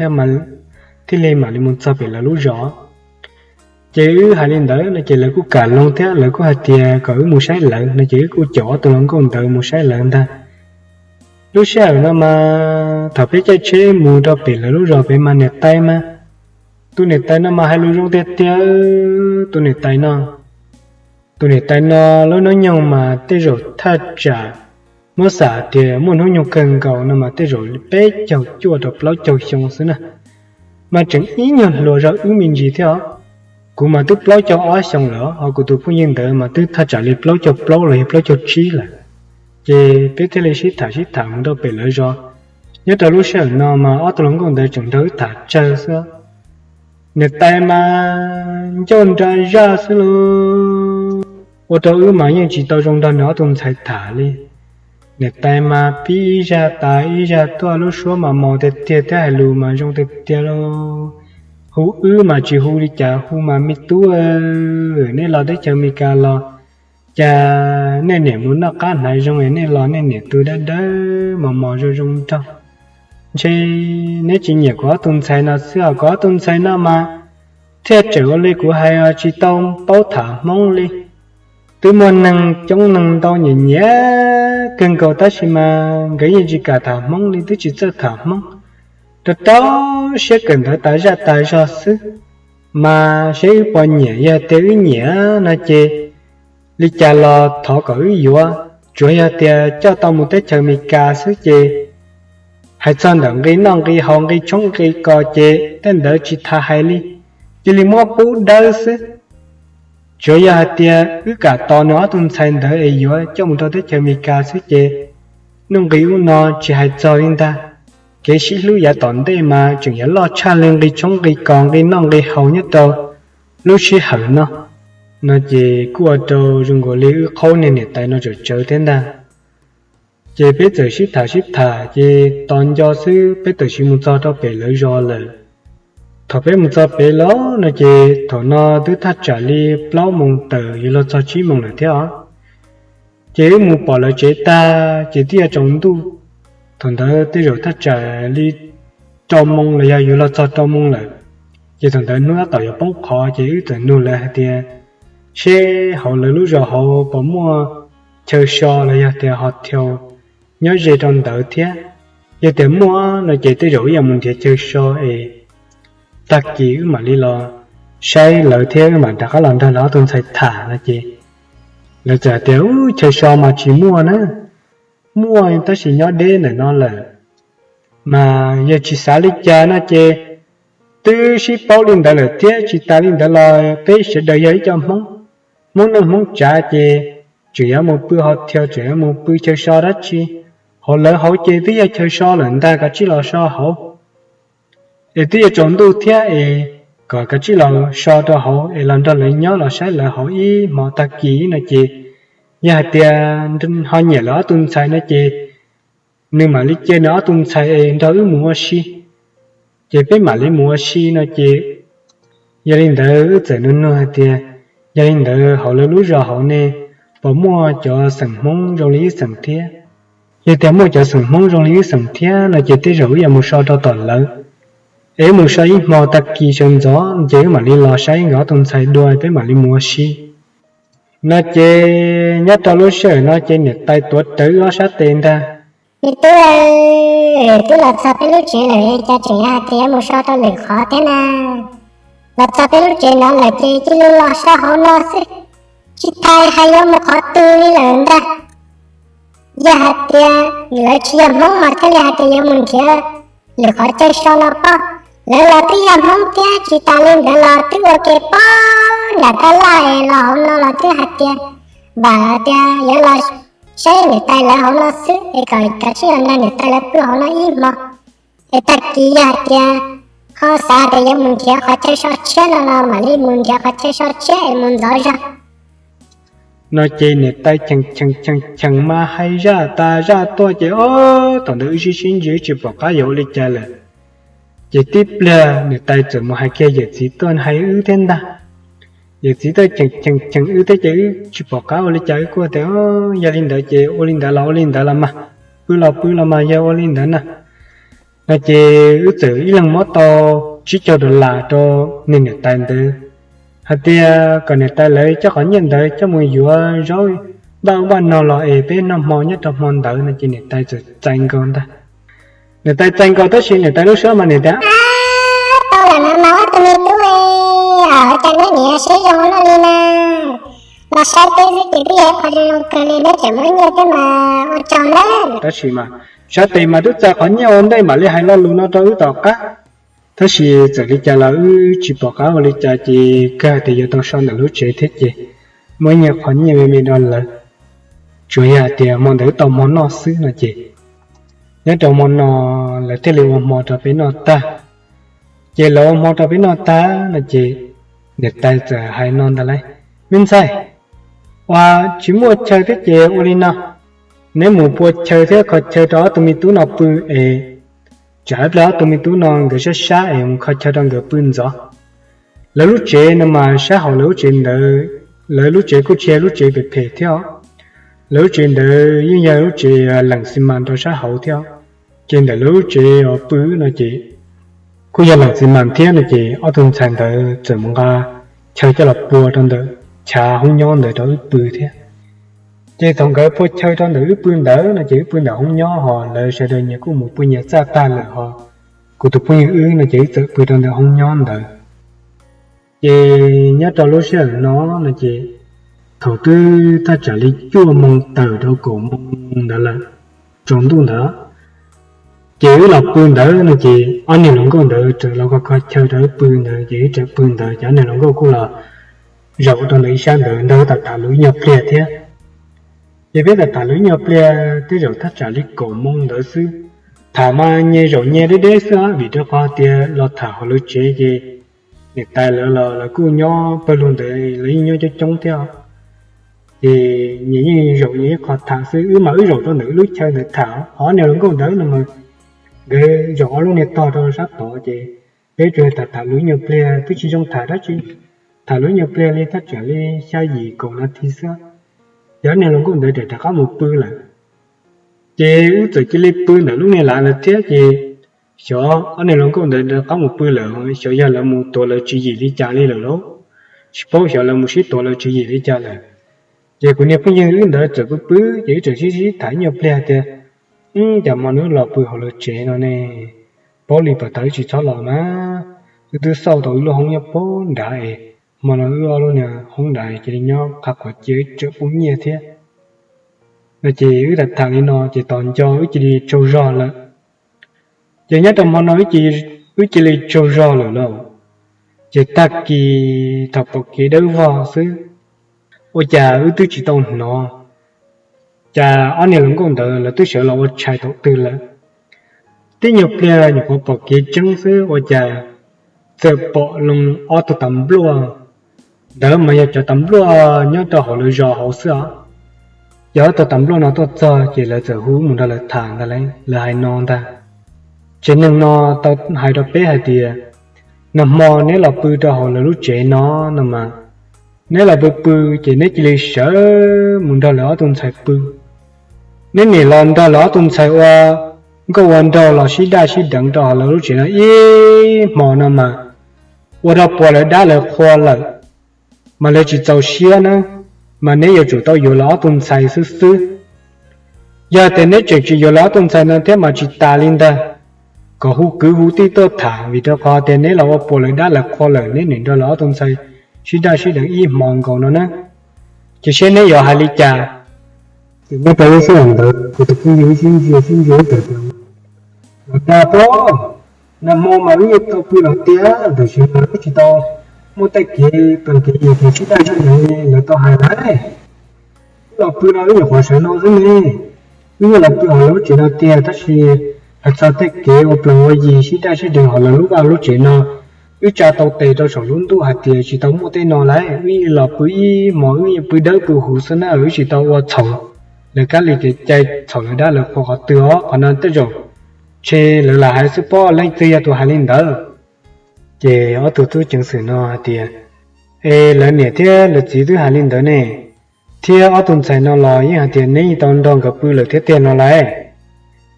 thiaj li mam li mus txog pem lawv lub zos. Ces wb hais li ntawd no ces lawv kuj kam loo thiab lawv kuj hais tias kom wb mus saib lawv no ces wb kuj caum ob tug hluas nkauj ntawd mus saib lawv ntag. Lub sij hawm no mas thaum peb caij tsheb mus rau pem lawv lub zos pem mas niam tais mas, tus niam tais no mas hais lus zoo tiag tiag. Tus niam tais no, tus niam tais no lub hnub nyoog mas tej zaum thaj tsam muab xam tias muaj hnub nyoog kawg nkaus no mas tej zaum peb caug cuaj rau plaub caug xyoo xwb na, mas tseem ib nyuag hluas zog wb me ntsis thiab os. Kuv mas twb plaub caug ob xyoo lawm ho kuv tus phooj ywg ntawd mas twb thaj tsam li plaub caug plaub los yog plaub caug tsib lawm. Ces peb thiaj li sib tham sib tham mus rau pem lawv zos. Nyob rau lub sij hawm no mas ob tug hluas nkauj ntawd tseem nrog wb tham tsawg xwb. Niam tais mas ncauj nra zaj xwb lauj, ua rau wb mas yeej tsis tau zoo nrog nws ob tug ntxhais tham li. Niam tais mas pib ib zaj tas ib zaj tuaj, lub suab mas mos tiag tiag thiab hais lus mas zoo tiag tiag lauj. Hu wb mas tsis hu li cas, hu mas me tub, nej los teb chaws Amelikas los cas nej niam mus noj qab hnav zoo es nej los nej niam tus dawb dawb mos mos zoo zoo nraug. Ntshe neb tsis nyiam kuv ob tug ntxhais no xwb os, kuv ob tug ntxhais no mas thiaj tseem ua li kuv hais os, tsis tau paub tham Hmoob li. Twb muaj neeg coob neeg ntau nyiam nyiam kawg nkaus tab sis mas nkawd yeej tsis kam tham Hmoob li, twb tsis txawj tham Hmoob. Rau rau siab kawm ntawv tas zaj tas zog xwb, mas seb wb puas nyiam, yog tias wb nyiam no ces li cas los thov kom wb yuav, tsuav yog tias coj tau mus teb chaws Amelikas xwb ces hais txog ntawm nqi noj nqi haus nqi tshoob nqi kos ces tej ntawd tsis tas hais li, cia li muab pub dawb xwb. Tsuav yog hais tias wb kam tos nws ob tug ntxhais ntawd es yuav coj mus rau teb chaws Amelikas xwb ces nuj nqis ub no tsis hais txog li ntag. Kev sib hlub yav tom ntej mas tseem yuav loj tshaj li nqi tshoob nqi kos nqi noj nqi haus nyob rau lub sij hawm no. No ces kuj ua rau zoo nkaus li wb qhaub niag niam tais no tsawm tsawv thiab ntag. Ces peb txawm sib tham sib tham ces tos nco xwb peb txawm mus txog rau pem lawv zos lawm. Thaum peb mus txog pem lawm no ces thaum no twb thaj tsam li plaub moos tawm yuav luag txog tsib moos lawm thiab os. Ces wb mus pom lawv tsev tag ces twb yuav tsaus ntuj. Thaum ntawd tej zaum thaj tsam li rau moos los yog yuav luag txog rau moos lawm. Ces thaum ntawd hnub tab tom yuav poob qho ces wb txawm nug lawv hais tias seb hauv lawv lub zos hauv puas muaj chaw so los yog tias ho thiau nyob ze rau ntawd thiab. Yog tias muaj no ces tej zaum wb yuav mus nrhiav chaw so es tag kis wb mam li los saib lawv thiab wb mam rov qab los nrog lawv ob tug ntxhais tham no ces lawv txawm tias ub, chaw so mas tsis muaj na, muaj tab sis nyob deb ntawm no lawm. Mas yog tsis xav li cas no ces twb sib paub li ntawd lawm thiab tsis tas li ntawd los peb sawv daws yog ib co Hmoob, Hmoob neej Hmoob tsav ces tseem yuav mus pw ho thiau tseem yuav mus pw chaw so dab tsi, hauv lawv hauv ces twb yog chaw so lawm ntag, kav tsij los so hauv. Es twb yuav tsaus ntuj thiab es kom kav tsij los so rau hauv es los nrog lawv nyob los saib lawv hauv ib hmo tag kis no ces yog hais tias ho nyiam lawv ob tug ntxhais no ces nws mam li cia nws ob tug ntxhais es nrog wb mus ua si, ces peb mam li mus ua si no ces. Yog li ntawd wb txawm nug nug hais tias yog li ntawd hauv lawv lub zos hauv ne puas muaj cov xeem Hmoob zoo li wb xeem thiab? Yog tias muaj cov xeem Hmoob zoo li wb xeem thiab no ces tej zaum wb yuav mus so rau tom lawv, es wb mus so ib hmo tag kis sawv ntxov ces wb mam li los saib nkawd ob tug ntxhais dua peb mam li mus ua si. No ces nyob rau lub sij hawm no ces niam tais tuav rawv wb ob sab tes ntag. Me tub, twb los txog peb lub tsev lawm cas tseem hais tias yuav mus so rau lwm qhov thiab na? Los txog peb lub tsev no lawm ces cia li los so hauv no xwb, tsis tas hais yuav mus qhov twg li lawm ntag. Yog hais tias lawv tsis yog Hmoob mas thiaj li hais tias yuav mus nrhiav lwm qhov chaw so no pob. Lawv los twb yog Hmoob thiab tsis tas li ntawd los twb ua ke pob nram tab laj es los hauv no los twb hais tias vam tias yuav los saib niam tais lawv hauv no xwb es kom kav tsij los nrog niam tais lawv pw hauv no ib hmo. Es tag kis yog hais tias ho xav tias yuav mus nrhiav qhov chaw so tshiab no los mam li mus nrhiav qhov chaw so tshiab es mus ntxov zog. No ces niam tais cheem cheem cheem cheem mas hais zaj tas zaj tuaj ces ob thaum ntawd wb sib sib ntsib wb tsis pom qab yuav ua li cas lawm. Ces tib pliag niam tais txawm mus hais kiag yawm txiv tuaj hais wb thiab ntag. Yawm txiv tuaj cheem cheem cheem wb thiab ces wb tsis pom qab ua li cas wb kuj tias yog li ntawd ces ua li ntawd los ua li ntawd los mas, pw los pw los mas yog ua li ntawd na. No ces wb txawm ib leeg muab tau tsib caug dollar rau niag niam tais ntawd hais tias kom niam tais lawv coj qhov nyiaj ntawd coj mus yuav zaub npaj ub npaj no los es peb noj hmo nyob rau hmo ntawd no ces niam tais txawm txais nkaus ntag. Niam tais txais nkaus tab sis niam tais lub suab mas niam tias, tau lawm no mas ob tug me tub, cas neb niam siab zoo luaj li na, los saib peb xwb ces twb yog ib qho zoo zoo kawg li, neb tseem muab nyiaj thiab mas ua tsaug na. Tab sis mas sab tes mas twb txais qhov nyiaj ua ntej mam li hais lo lus no rau wb tom qab. Tab sis txawm li cas los wb tsis pom qab ua li cas ces kawg hais tias yuav tau so ntawm lub tsev thiab ces muab nyiaj qhov nyiaj me me rau lawv. Tsuas yog hais tias hmo ntawd wb tau hmo noj xwb no ces nyob rau hmo no lawv thiaj li ua hmo rau peb noj tag. Ces lawv ua hmo rau peb noj tag no ces niam tais txawm hais no ntag lauj, me ntxhais, ua tsis muaj chaw thiab ces ua li no, neb mus pua chaw thiab kho chaw rau ob tug me tub no pw es tsam ib pliag ob tug me tub no nkawd sab sab es mus kho chaw rau nkawd pw ntxov. Lawv lub tsev no mas sab hauv lawv lub tsev ntawd, lawv lub tsev kuj tsis yog lub tsev phem phem thiab os. Lawv lub tsev ntawd yeej yog lub tsev leem xi mas rau sab hauv thiab. Ces ntawm lawv lub tsev uas pw no ces kuj yog leem xi mas thiab no ces ob tug ntxhais ntawd txawm mus nqa chaw coj los pua rau ntawm chav hoob nyob ntawd rau wb pw thiab. Ces thaum nkawd pua chaw rau ntawm wb pw ntawd no ces wb pw ntawm hoob nyob ho lawv sawv daws nyias kuj mus pw nyias txaj tag lawm ho kuv tus phooj ywg wb no ces wb txawm pw rau ntawm hoob nyob ntawd. Ces nyob rau lub sij hawm no no ces thaum twb thaj tsam li cuaj moo tawm rau kaum moo ntawd lawm, tsaus ntuj ntawd, ces wb los pw ntawd no ces ob niag hluas nkauj ntawd raws los kho kho chaw rau wb pw ntawd ces wb raws pw ntawd ces ob niag hluas nkauj kuj los zaum rau ntawm ib sab ntawd nrog wb tham tham lus ib nyuag pliag thiab. Ces peb tham tham lus ib nyuag pliag tej zaum thaj tsam li kaum moo ntawd xwb, tham mas nyias zaum nyias deb deb xwb vim rau qhov tias los tham hauv lawv tsev ces niam tais lawv los lawv kuj nyob pawg lug ntawd lawv yeej nyob coob coob thiab. Ces nyias yeej zaum nyias ib qho tham xwb, wb mas wb zaum rau ntawm wb lub chaw ntawd tham, ho ob niag hluas nkauj ntawd no mas nkawd zaum ob lub niag tog rau sab tod ces peb tsuas tham tham lus ib nyuag pliag twb tsis zoo tham dab tsi, tham lus ib nyuag pliag li thaj tsam li xya yim kaum nas this xwb, ces ob niag hluas nkauj ntawd rov qab mus pw lawm. Ces wb txawm cia li pw ntawm lub niag lav lawm thiab ces xyov ob niag hluas nkauj ntawd rov qab mus pw lawm, xyov yog lawv mus tuav lawv tswv yim li cas li lawm lauj, tsis paub xyov lawv mus sib tuav lawv tswv yim li cas lawm. Ces kuv niag phooj ywg wb ntawd txawm pw pw ces wb txawm sib sib tham ib nyuag pliag tias, Ub, cas hmo no wb los pw hauv lawv tsev no ne, paub li pas tas wb tsis txhob los na, wb twb xauj tau wb lub hoob nyob puag nrad es hmo no wb ob lub niag hoob nrad cia li nyob qab qhuav cia wb tsam pub nyiaj thiab. No ces wb tham tham li no ces tos nco wb cia li tsaug zog lawm. Ces nyob rau hmo no wb cia li tsaug zog lawm lauj, ces tag kis thaum pom kev dawb vog xwb, ua cas wb twb tsis tau hnov, cas ob niag hluas nkauj ntawd lawv twb sawv los ua tshais thaum twg lawm. Tib nyuag pliag nyuam qhuav pom kev tseeb xwb ua cas txawm pom loo ob tug tas npluaj, ntawd mas yog cov tas npluaj nyob rau hauv lawv zos hauv xwb os. Ces ob tug tas npluaj no tuaj txog ces lawv txawm hu mus nrog lawv tham ntag lauj, lawv hais no ntag, Tsev neeg no tau hais rau peb hais tias nag hmo neb los pw rau hauv lawv lub tsev no no mas, neb los pw pw ces neb cia li sawv mus nrog lawv ob tug ntxhais pw. Neb nim los nrog lawv ob tug ntxhais ua nkauj ua nraug los sib daj sib deev rau hauv lawv lub tsev no ib hmo no mas ua rau puas lawv dab lawv qhua lawm, mas lawv tsis txaus siab na, mas neb yuav tsum tau yuav lawv ob tug ntxhais xwb xwb. Yog tias neb tseem tsis yuav lawv ob tug ntxhais no thiab mas tsis tas li ntag, kom hu kwv hu tij tuaj tham vim rau qhov tias neb los ua puas lawv dab lawv qhua lawm, neb nim nrog lawv ob tug ntxhais sib daj sib deev ib hmo nkaus no na, ces seb neb yuav hais li cas. Ces nyob rau lub sij hawm ntawd kuv tus phooj ywg sib ntsia sib ntsia ib tawm tias, Los dag pob, nag hmo mas wb yeej tau pw los tiag, tiam sis mas wb tsis tau muaj tej kev pes kev yig kev sib daj sib deev li lawv tau hais lawm. Wb los pw no wb nyuam qhuav sawv no xwb ne, wb yeej los pw hauv lawv lub tsev no tiag tab sis hais txog tej kev ua plees ua yig sib daj sib deev hauv lawv lub vaj lub tsev no, wb tsa tau tes rau saum lub ntuj hais tias tsis tau muaj tej no lawm. Wb yeej los pw ib hmos wb yeej pw dawb pw huv xwb na, wb tsis tau ua txhaum lawv kab li kev cai, txhaum lawv dab lawv qhua qhov twg os, qhov no tej zaum ntshe lawv lam hais xwb pob, leej twg yog tus hais li ntawd. Ces ob tug tub ceev xwm no hais tias, Es lawv niam thiab lawv txiv twb hais li ntawd ne, thiab ob tug ntxhais no los yeej hais tias neb yeej tau nrog nkawd pw lawm thiab tiag no lauj.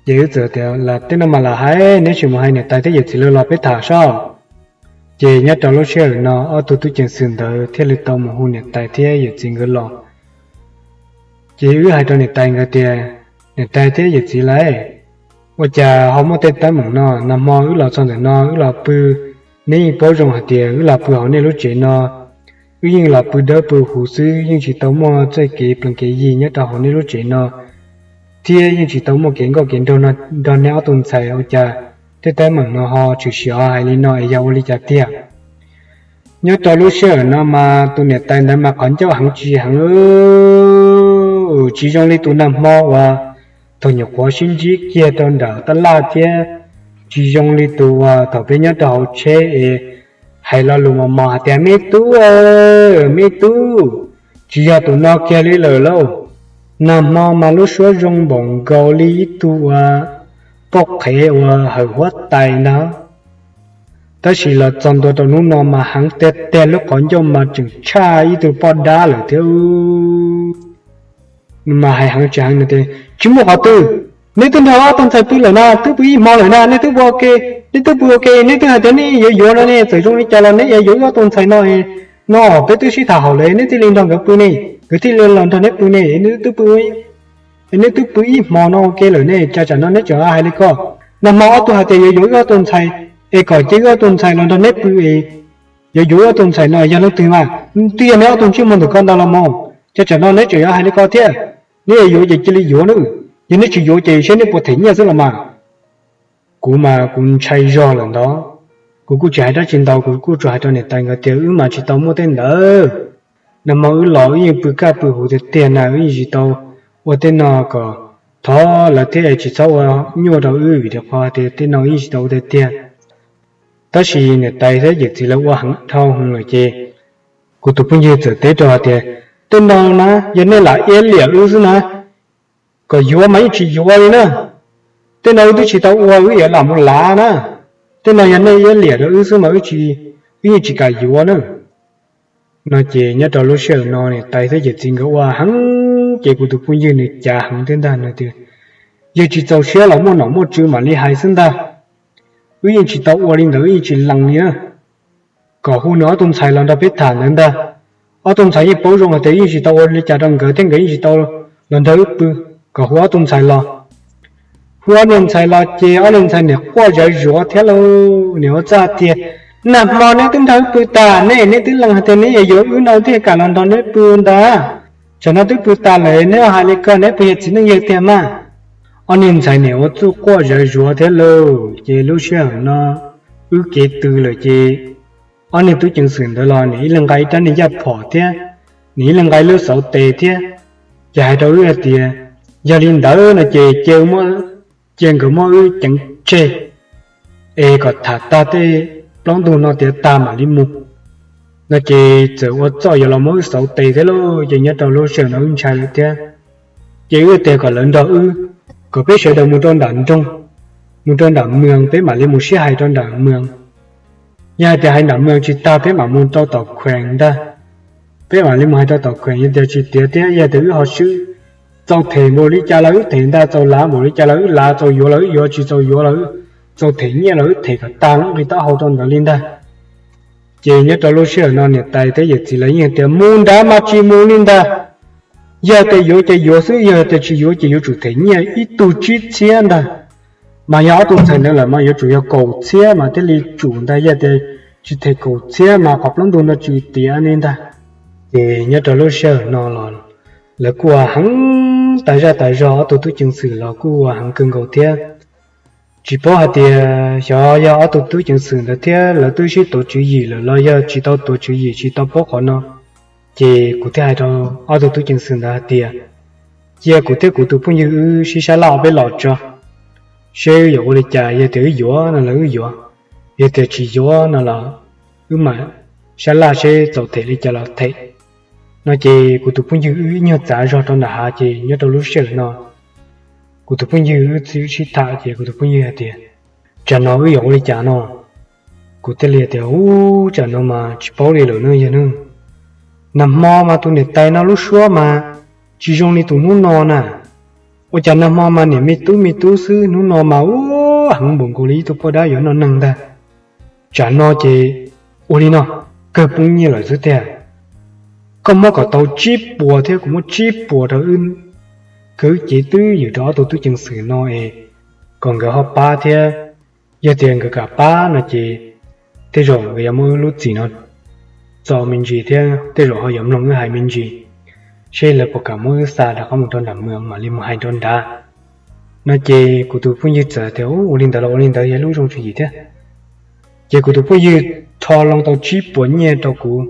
Ces wb txawm tias, Lam tej no mas lam hais, neb tsis mus hais niam tais thiab yawm txiv lawv los peb tham soj. Ces nyob rau lub sij hawm no ob tug tub ceev xwm ntawd thiaj li tau mus hu niam tais thiab yawm txiv nkawd los. Ces wb hais rau niam tais nkawd tias, Niam tais thiab yawm txiv lauj, ua cas ho muaj tej teeb meem no? Nag hmo wb los txog ntawm no wb los pw, neb yeej paub zoo hais tias wb los pw hauv nej lub tsev no, wb yeej los pw dawb pw huv xwb, yeej tsis tau muaj txoj kev plees kev yig nyob rau hauv nej lub tsev no, thiab yeej tsis tau muaj kev nkauj kev nraug nrog nej ob tug ntxhais, ua cas tej teeb meem no ho tshwm sim hais li no es yog ua li cas tiag? Nyob rau lub sij hawm no mas tus niam tais ntawd mas qhov ncauj heev tsis heev, tsis zoo li tus nag hmo uas thaum nyuam qhuav sib ntsib kiag rau nram tab laj thiab tsis zoo li tus uas thaum peb nyob rau hauv tsheb es hais lo lus mos mos hais tias, Me tub, me tub, tsis yog tus no kiag li lawm lauj. Nag hmo mas lub suab zoo npaum nkaus li ib tug uas poj qhev uas hawm huab tais ntag. Tab sis los txog ntua rau hnub no mas heev tiag tiag, lub qhov ncauj mas tseem tshaj ib tug poj dab lawm thiab. Mas hais heev tsis heev no tias, Tsis muaj qhov twg, neb twb nrog ob tug ntxhais pw lawm na, twb pw ib hmo lawm na, neb twb pw ua ke, neb twb pw ua ke, neb twb hais tias neb yuav yuav no ne, txawm zoo li cas los neb yuav yuav ob tug ntxhais no es No peb twb sib tham hauv lawm, neb thiaj li nrog nkawd pw ne, nkawd thiaj li los nrog neb pw ne, neb twb pw ib hmo no ua ke lawm ne, cas tsam no neb tseem hais li ko? Nag hmo ob tug hais tias yuav yuav wb ob tug ntxhais, es kom cia wb ob tug ntxhais los nrog neb pw es yuav yuav wb ob tug ntxhais no yog leej twg mas? Twb yog neb ob tug ntsej muag ntawm ko ntag los mas, cas tsam no neb tseem yuav hais li ko thiab? Neb yuav yuav ces cia li yuav na, yog neb tsis yuav ces saib neb puas them nyiaj xwb los mas. Kuv mas kuv ntshai zog lawm ntag, kuv kuj tsis hais dab tsi ntau, kuv kuj tsuas hais rau niam tais nkawd tias wb mas tsis tau muaj tej ntawd. Nag hmo wb los wb yeej pw kaj pw huv tiag tiag na, wb yeej tsis tau ua tej no, kom thov lawv thiaj tsis txhob ua nyuaj rau wb, vim rau qhov tias tej no wb yeej tsis tau ua tiag tiag. Tab sis niam tais thiab yawm txiv lawv ua heev dhau heev lawm ces kuv tus phooj ywg txawm teb rau hais tias, tej no na yog nej lam iab liam wb xwb na, kom yuav mas yeej tsis yuav li na. Tej no wb twb tsis tau ua wb yuav lam mus lav na. Tej no yog nej iab liam rau wb xwb mas wb yeej tsis kam yuav na. No ces nyob rau lub sij hawm no niam tais thiab yawm txiv nkawd ua heev ces kuv tus phooj ywg nws cav heev thiab ntag, nws tias, yawg tsis txaus siab los muaj nom muaj tswv mam li hais xwb ntag, wb yeej tsis tau ua li ntawd, wb yeej tsis lees li na. Kom hu nws ob tug ntxhais los nrog peb tham ntawd ntag. Ob tug ntxhais yeej paub zoo hais tias yeej tsis tau ua li cas rau nkawd thiab nkawd yeej tsis tau los nrog wb pw, kom hu ob tug ntxhais los. Hu ob niag ntxhais los ces ob niag ntxhais niam quaj zawv zuav thiab lauj, niam ua txuj hais tias, nag hmo neb twb nrog wb pw tas ne, neb twb lees hais tias neb yuav yuav wb no thiaj kam los nrog neb pw ntag, tsam no twb pw tas lawm neb hais li ko neb puas yog txiv neej yawg tiag mas? Ob niag ntxhais niam ua txuj quaj zawv zuav thiab lauj, ces lub sij hawm no wb kev tw lawm ces ob niag tub ceev xwm ntawd los nws ib leeg nqa ib rab niag yaj phom thiab, nws ib leeg nqa ib lub xauv tes thiab, ces hais rau wb hais tias, yog li ntawd no ces cia nkawd muab wb ceev tseg es kom tham tag tej plaub ntug no tiav tag mam li mus. No ces txawm ua txuj yuav los muab wb xauv tes thiab lauj, ces nyob rau lub sij hawm no wb ntshai lawm thiab. Ces wb tias kom lawv nrog wb, kom peb sawv daws mus rau nram nroog, mus rau nram mws peb mam li mus sib hais rau nram mws. Yog hais tias hais nram mws tsis tag peb mam mus rau tom kheem ntag, peb mam li mus hais rau tom kheem, yog tias tsis tiav thiab yog tias wb ho swb txaus them npaum li cas los wb them ntag, txaus lav npaum li cas los wb lav, txaus yuav los wb yuav, tsis txaus yuav los txaus them nyiaj los wb them kom tag lub nqi taub hau rau ntawd li ntag. Ces nyob rau lub sij hawm no niam tais thiab yawm txiv lawv yeej tias mus nrad mas tsis mus li ntag. Yog tias yuav ces yuav xwb, yog tias tsis yuav ces yuav tsum them nyiaj ib tug tsib txhiab ntag. Mas yog ob tug ntxhais ntawd lawm mas yuav tsum yog kaum txhiab mas thiaj li tsum ntag, yog tias tsis them kaum txhiab mas qhov plaub ntug no tsis tiav li ntag. Ces nyob rau lub sij hawm no los lawv kuj ua heev tas zaj tas zog, ob tug tub ceev xwm los kuj ua heev kawg nkaus thiab. Tsis paub hais tias xyov yog ob tug tub ceev xwm ntawd thiab lawv twb sib tuav tswv yim lawm los yog tsis tau tuav tswv yim tsis tau paub qhov no. Ces kuv thiaj hais rau ob tug tub ceev xwm ntawd hais tias, cia kuv thiab kuv tus phooj ywg wb sib sab laj ob peb los tso, seb wb yuav ua li cas, yog tias wb yuav no los wb yuav, yog tias tsis yuav no los wb mam sab laj seb txaus them li cas los them. No ces kuv tus phooj ywg wb ib nyuag txav zog rau nram hav, ces nyob rau lub sij hawm no kuv tus phooj ywg wb txawm sib tham, ces kuv tus phooj ywg hais tias, tsam no wb yuav ua li cas no? Kuv thiaj li tias, ub, tsam no mas tsis paub li lawm na yawg na. Nag hmo mas tus niam tais no lub suab mas tsis zoo li tus hnub no na. Ua cas nag hmo mas niam me tub me tub xwb, hnub no mas ub heev npaum nkaus li ib tug poj dab yuav noj neeg ntag. Tsam no ces ua li no, kawg poob nyiaj lawm xwb tiag. Koj muab kom tau tsib puas thiab kuv muab tsib puas rau wb, kawg wb cev twb ywm rau ob tug tub ceev xwm no es kom nkawd ho pab thiab. Yog tias nkawd kam pab no ces tej zaum nkawd yuav muab wb lub txim no txo me ntsis thiab tej zaum ho yuav mloog wb hais me ntsis, seb lawv puas kam muab wb xa rov qab mus rau nram mws mam li mus hais rau nrad. No ces kuv tus phooj ywg txawm tias, ua li ntawd los ua li ntawd, yog lub zoo tswv yim thiab. Ces kuv tus phooj ywg rho loo tau tsib puas nyiaj rau kuv,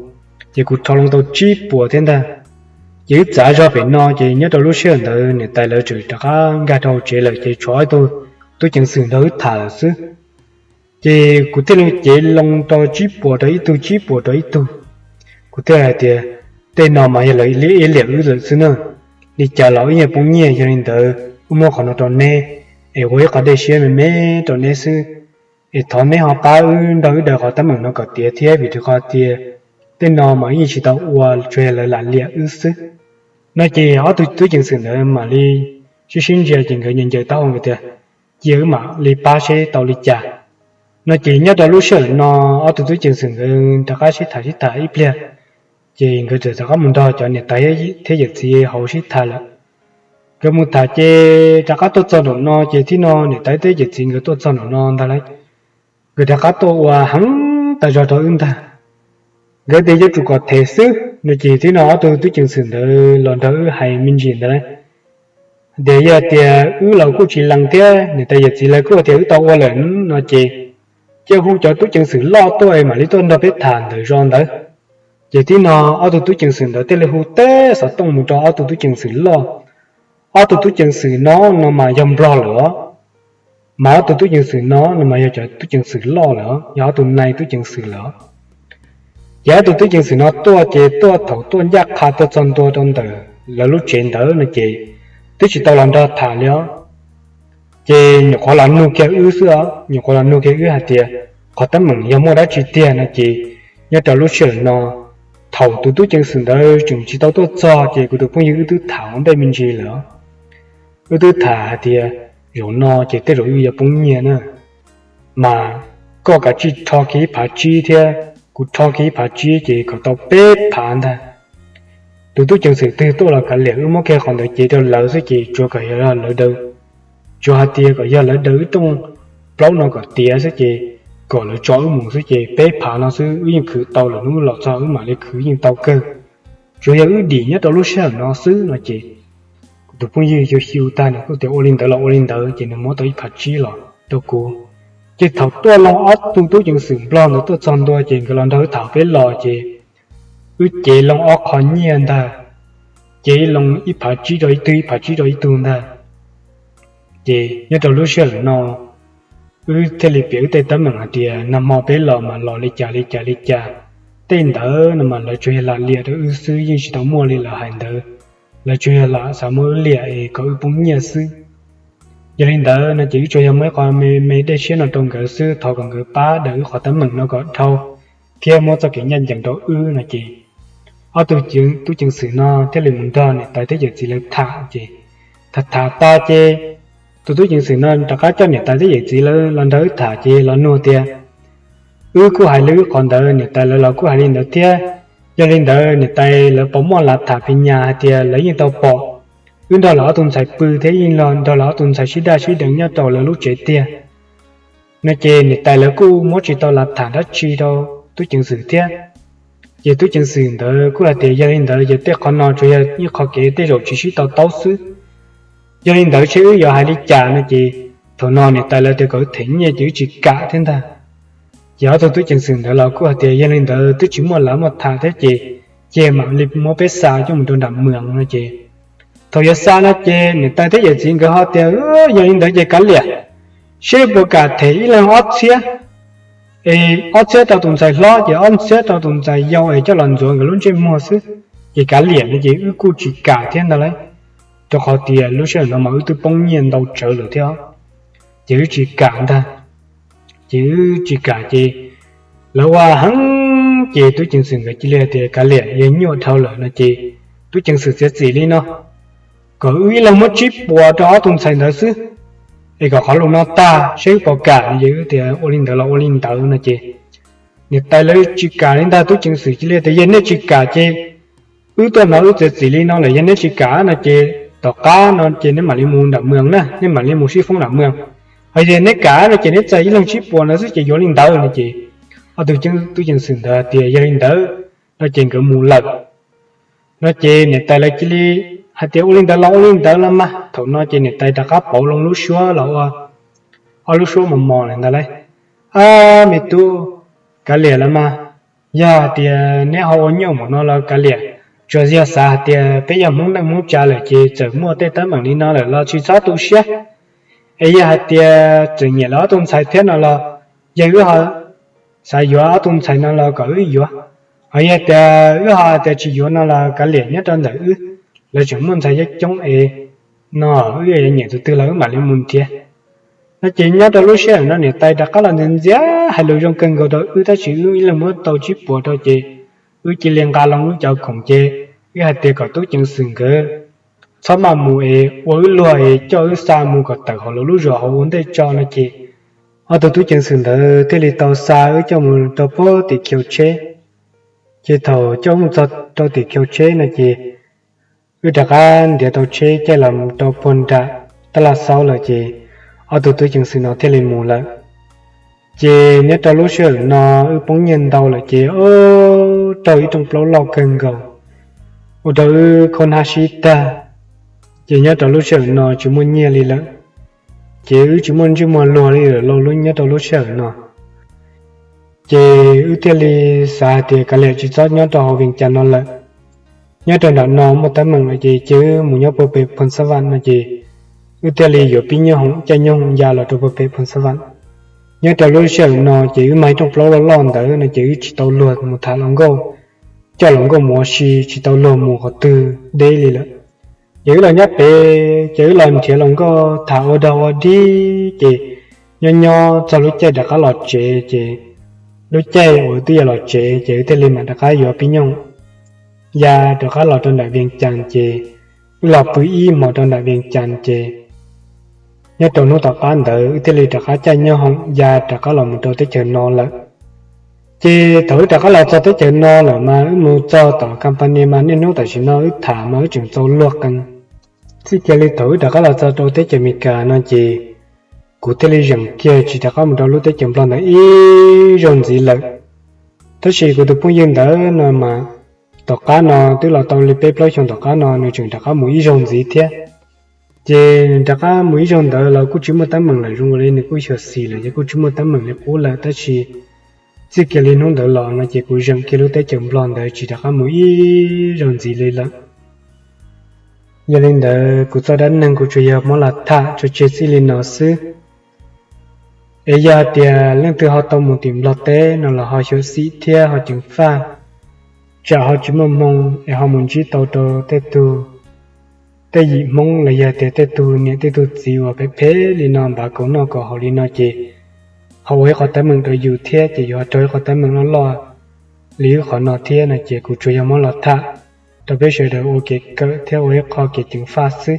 ces kuv rho loo tau tsib puas thiab ntag. Ces wb txav zog pem no, ces nyob rau lub sij hawm ntawd niam tais lawv tseem rov qab nkag rau hauv tsev lawm, ces tshuav ob tug tub ceev xwm nrog wb tham lawm xwb. Ces kuv thiaj li cev loo rau tsib puas rau ib tug, tsib puas rau ib tug. Kuv thiaj hais tias, tej no mas yog lawv li iab liam wb lawm xwb na. Li cas los wb yeej poob nyiaj, yog li ntawd wb muab qhov no rau neb, es ua ib qhov dej siab me me rau neb xwb, es thov neb ho pab wb nrog wb daws qhov teeb meem no kom tiav thiab, vim rau qhov tias tej no mas wb yeej tsis tau ua, tsuas yog lawv lam liam wb xwb. No ces ob tug tub ceev xwm ntawd mam li sib sib ntsia, ces nkawd ncaws ncaws taub hau nkawd tias, cia wb mam li pab seb tau li cas. No ces nyob rau lub sij hawm no ob tug tub ceev xwm nkawd rov qab sib tham sib tham ib pliag, Ces nkawd txawm rov qab mus nrog cov niam tais thiab yawm txiv hauv sib tham lawm. Nkawd mus tham ces rov qab tuaj txog nraum no ces tib no niam tais thiab yawm txiv nkawd tuaj txog nraum no ntag lauj. Nkawd rov qab tuaj ua heev tas zog rau wb ntag. Nkawd tias yuav tsum kom them xwb no ces tib no ob tug tub ceev xwm ntawd los nrog wb hais me ntsis ntawd lauj. Tias yog tias wb los kuj tsis lees thiab niam tais yawm txiv lawv kuj tias wb tau ua lawm no ces cia hu cov tub ceev xwm loj tuaj mam li tuaj nrog peb tham ntawm zos ntawd. Ces tib no ob tug tub ceev xwm ntawd thiaj li hu teb xov tooj mus rau ob tug tub ceev xwm loj. Ob tug tub ceev xwm no no mas yog nplog lawm os, mas ob tug tub ceev xwm no no mas yog cov tub ceev xwm loj lawm os, yog ob tug nai tub ceev xwm lawm os. Ces ob tug tub ceev xwm no tuaj ces tuaj thaum tuaj ncaj qha tuaj txog ntua rau ntawm lawv lub tsev ntawd no ces twb tsis tau los nrog tham li os. Ces nyuam qhuav los nug kiag wb xwb os, nyuam qhuav los nug kiag wb hais tias qhov teeb meem yog muaj dab tsi tiag no ces nyob rau lub sij hawm no thaum tus tub ceev xwm ntawd tseem tsis tau tuaj txog ces kuv tus phooj ywg wb twb tham ua ntej me ntsis lawm. Wb twb tham hais tias zaum no ces tej zaum wb yuav poob nyiaj na, mas koj kav tsij rho kiag ib phav tsib thiab kuv rho kiag ib phav tsib ces kom tau peb phav ntag. Tus tub ceev xwm twg tuaj los kav liam, wb muab kiag qhov ntawd cev rau lawv xwb ces tsuas kom yog lawv daws, tsuas hais tias kom yog lawv daws wb rooj plaub no kom tiav xwb ces kom lawv tso wb mus xwb ces peb phav no xwb wb yeej khwv tau lawm, hnub los txog wb mam li khwv yeej tau kawg. Tsuas yog wb dim nyob rau lub sij hawm no xwb no ces kuv tus phooj ywg xyu xyu tag nws kuj tias ua li ntawd los ua li ntawd ces nws muab tau ib phav tsib los rau kuv. Ces thaum tuaj loo ob tug tub ceev xwm nplog ntawd tuaj txog ntua ces nkawd los nrog wb tham peb los ces wb cev loo ob qho nyiaj ntag, cev loo ib phav tsib rau ib tug, ib phav tsib rau ib tug ntag. Ces nyob rau lub sij hawm no wb thiaj li piav wb tej teeb meem hais tias nag hmo peb los mas los li cas li cas li cas. Tej ntawd no mas lawv tsuas yog lam liam rau wb xwb, yeej tsis tau muaj li lawv hais ntawd. Lawv tsuas yog lam xav muab wb liam es kom wb poob nyiaj xwb. Yog li ntawd no ces wb tsuas yog muab ib qho me me dej siab no rau nkawd xwb, thov kom nkawd pab daws wb qhov teeb meem no kom dhau thiab muab txoj kev ncaj ncees rau wb no ces ob tug tub ceev xwm no thiaj li mus nrog niam tais thiab yawm txiv lawv tham ces tham tham tas ces tus tub ceev xwm no rov qab coj niam tais thiab yawm txiv lawv los nrog wb tham ces los nug tias wb kuj hais li wb qhov ntawd, niam tais lawv los kuj hais li ntawd thiab. Yog li ntawd niam tais lawv puas muaj lav tham phis nyas hais tias lawv yeej tau pom wb nrog lawv ob tug ntxhais pw thiab yeej nrog lawv ob tug ntxhais sib daj sib deev nyob rau lawv lub tsev tiag no ces niam tais lawv kuj muab tsis tau lav tham dab tsi rau tub ceev xwm thiab. Ces tub ceev xwm ntawd kuj hais tias yog li ntawd ces tej qhov no tsuas yog ib qho kev tej zaum tsis sib to taub xwb. Yog li ntawd seb wb yuav hais li cas no ces thaum no niam tais lawv tias kom wb them nyiaj ces wb tsis kam thiab ntag. Ces ob tug tub ceev xwm ntawd los kuj hais tias yog li ntawd twb tsis muaj lav muaj tham thiab ces cia mam li muab peb xa coj mus rau nram mws no ces thaum yuav xa no ces niam tais thiab yawm txiv nkawd ho tias yog li ntawd ces kav liam, seb puas kam them ib leeg ob txhiab, es ob txhiab rau tus ntxhais hlob ces ob txhiab rau tus ntxhais yau es coj los ntxuav nkawd lub ntsej muag xwb, ces kav liam no ces wb kuj tsis kam thiab ntag lauj. Rau qhov tias lub sij hawm no mas wb twb poob nyiaj ntau tsawv lawm thiab, ces wb tsis kam ntag. Ces wb tsis kam ces lawv ua heev ces tub ceev xwm nkawd cia li hais tias kav liam, yog nyuaj dhau lawm no ces tub ceev xwm txiav txim li no, kom wb ib leeg muab tsib puas rau ob tug ntxhais ntawd xwb, es kom qhov lus no tag seb wb puas kam no ces wb tias ua li ntawd los ua li ntawd no ces niam tais lawv tsis kam li ntag. Tub ceev xwm cia li tias yog nej tsis kam ces wb tuaj no wb txiav txim li no lawm, yog neb tsis kam no ces tom qab no ces neb mam li mus nram mws na, neb mam li mus sib foob nram mws. Hos yog neb kam no ces neb txais ib leeg tsib puas ntawd xwb ces yuav li ntawd no ces ob tug tub ceev xwm ntawd tias yog li ntawd no ces nkawd mus lawm. No ces niam tais lawv cia li hais tias ua li ntawd los ua li ntawd los mas. Thaum no ces niam tais rov qab pauv loo lub suab los ua ob lub suab mos mos lawm ntag lauj. Ab me tub, kav liam los mas, yog hais tias neb ho ua nyuaj npaum no los kav liam, tsuas yog xav hais tias peb yog Hmoob neej Hmoob tsa lawm ces txawm muaj tej teeb meem li no lawm los tsis txhob tu siab. Es yog hais tias tseem nyiam lawv ob tug ntxhais thiab no los, yog wb ho xav yuav ob tug ntxhais no los kom wb yuav. Hos yog tias wb ho hais tias tsis yuav no los kav liam, nyob rau ntawm wb, lawv tseem muaj ntxhais coob coob es no wb yuav nyiam tus twg los wb mam li mus nrhiav. No ces nyob rau lub sij hawm no niam tais rov qab los ntxias ntxias hais lus zoo kawg nkaus rau wb tab sis wb ib leeg muab tau tsib puas rau ces wb cia li nqa loo wb cov khoom ces wb hais tias kom tub ceev xwm nkawd txhob maj mus es ua wb luag es coj wb xa mus kom tawm hauv lawv lub zos hauv ua ntej tso no ces ob tug tub ceev xwm ntawd thiaj li tau xa wb coj mus rau puag tim khiv tsheb. Ces thaum coj wb mus txog rau tim khau tsheb no ces wb rov qab ntiav tau tsheb caij los rau puag nram tab laj xaub lawm ces ob tug tub ceev xwm no thiaj li mus lawm. Ces nyob rau lub sij hawm no wb poob nyiaj ntau lawm ces raug ib rooj plaub loj kawg nkaus ua rau wb khaub hnab sib tag. Ces nyob rau lub sij hawm no tsis muaj nyiaj li lawm, ces wb tsis muaj ntsej muag luag li lawm lauj, nyob rau lub sij hawm no. Ces wb thiaj li xav hais tias kav liam tsis txhob nyob rau hauv Vias Cas no lawm. Nyob rau nram no muaj teeb meem lawm ces cia wb mus nyob puag pem Phoos Xab Vam no ces wb thiaj li yuav pib nyob hoom caij nyob hoom ya los rau puag pem Phoos Xab Vam. Nyob rau lub sij hawm no ces wb mag ib rooj plaub loj loj ntawd no ces wb tsis tau luag mus tham hluas nkauj, coj hluas nkauj mus ua si, tsis tau luag mus qhov twg deb li lawm. Ces wb los nyob pem ces wb los nrhiav hluas nkauj tham ua dog ua dig ces nyob nyob txog lub caij rov qab los tsev ces lub caij uas twb yuav los tsev ces wb thiaj li mam rov qab yuav pib nyob hoom ya rov qab los rau nram Vias Cas ces wb los pw ib hmos rau nram Vias Cas ces nyob rau hnub tom qab ntawd wb thiaj li rov qab caij nyob hoom ya rov qab los mus rau teb chaws no lawm. Ces thaum wb rov qab los txog teb chaws no lawm mas wb mus txog tom company mas niaj hnub tam sim no wb tham mas wb tseem txaus luag qees. Txij kiag li thaum wb rov qab los txog rau teb chaws Amelikas no ces kuv thiaj li zeem kiag tsis rov qab mus rau lub teb chaws Nplog ntawd ib zaug ntxiv lawm. Tab sis kuv tus phooj ywg ntawd no mas tom qab no twb los tau li peb plaub xyoos tom qab no nws tseem rov qab mus ib zaug ntxiv thiab. Ces nws rov qab mus ib zaug ntawd los kuj tsis muaj teeb meem lawm, zoo li nws kuj xyuam xim lawm ces kuj tsis muaj teeb meem li qub lawm. Tab sis txij kiag li hnub ntawd los no ces kuv zeem kiag lub teb chaws Nplog ntawd tsis rov qab mus ib zaug ntxiv li lawm. Yog li ntawd kuv txoj dab neeg kuv tsuas yog muab los tham tso tseg txij li no xwb. Es yog hais tias leej twg ho tau mus tim Nplog teb no los ho xyuam xim thiab ho ceev faj, tsam ho tsis muaj hmoo es ho mus ntsib tau rau tej tug, tej yim Hmoob los yog tias tej tug niam tej tug txiv uas phem phem li no npav kaus noj kaus haus li no ces ho ua ib qho teeb meem rau yus thiab ces yus ho raug ib qho teeb meem loj loj li wb qhov no thiab no ces kuv tsuas yog muab los tham rau peb sawv daws ua kev kawm thiab ua ib qho kev ceev faj xwb.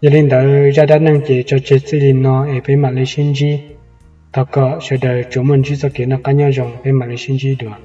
Yog li ntawd zaj dab neeg ces tso tseg txij li no es peb mam li sib ntsib. Thov kom sawv daws tsuas muaj ntsib txoj kev noj qab nyob zoo, peb mam li sib ntsib dua.